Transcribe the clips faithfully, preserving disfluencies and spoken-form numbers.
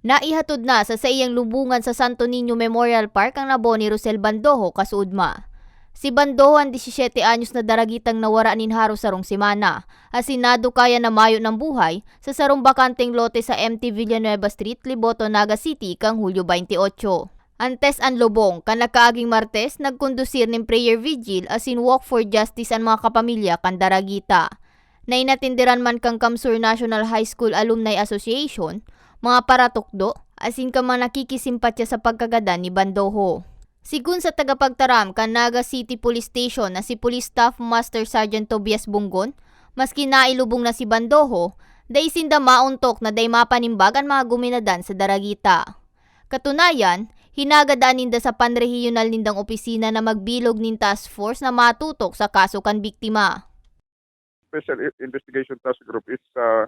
Naihatod na sa saiyang lubongan sa Santo Niño Memorial Park ang nabo ni Rosel Bandojo kasuodma. Si Bandojo an disisiete anyos na daragitang nawara nin haros sarong semana, asin nadukayan na mayo ng buhay sa sarong bakanteng lote sa M T Villanueva Street, Liboto, Naga City, kan Hulyo twenty-eight. Antes an lubong, kan nakaaging Martes, nagkondusir nin prayer vigil asin walk for justice an mga kapamilya kan daragita. Nainatindiran man kan CamSur National High School Alumni Association, mga paratukdo, asin kan mga nakikisimpatya sa pagkagadan ni Bandojo. Sigon sa tagapagtaram kan Naga City Police Station na si Police Staff Master Sergeant Tobias Bunggon, maski nailubong na si Bandojo, dai sinda maontok na dai mapanimbag an mga guminadan sa daragita. Katunayan, hinagadan ninda sa panrehiyonal nindang opisina na magbilog nin task force na matutok sa kaso kan biktima. Special I-, Investigation Task Group is, ah,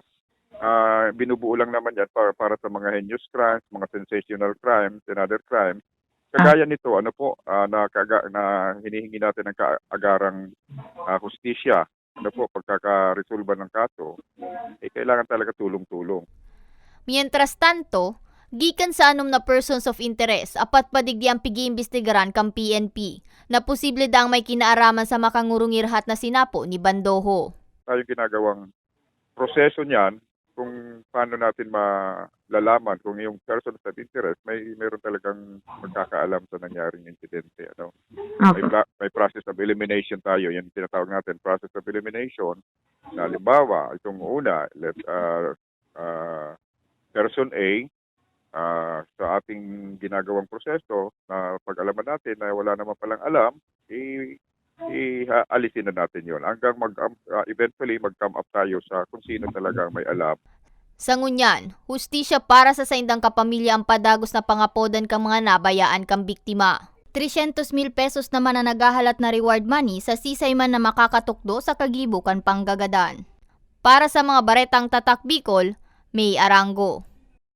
ah, binubuo lang naman yan para, para sa mga heinous crimes, mga sensational crimes, and other crimes. Kagaya nito, ano po, ah, na, kaga-, na hinihingi natin ng kaagarang, ah, hustisya. Ano po, pagkakaresolba ng kaso, eh, kailangan talaga tulong-tulong. Mientras tanto, gikan sa anom na persons of interest, apat pa digdi ang pig-iimbestigaran kan P N P, na posible daang may kinaaraman sa makangurungirhat na sinapo ni Bandojo. Tayo ginagawang proseso niyan kung paano natin malalaman kung yung persons of interest may, meron talagang pagkakaalam sa nangyaring insidente, ano. May Opo. pla-, may process of elimination tayo, yung tinatawag natin process of elimination, na halimbawa, itong una, let, ah, ah, person A, ah, sa ating ginagawang proseso na pag-alaman natin na wala naman palang alam, i-, i-, ah, alisin na natin yon hanggang mag-, ah, eventually mag-come up tayo sa kung sino talaga ang may alam. Sa ngunyan, hustisya para sa saindang kapamilya ang padagos na pangapodan kan mga nabayaan kan biktima. Trescientos mil pesos naman ang naghahalat na reward money sa sisay man na makakatukdo sa kagibo kan panggagadan. Para sa mga baretang Tatak Bicol, May Arango.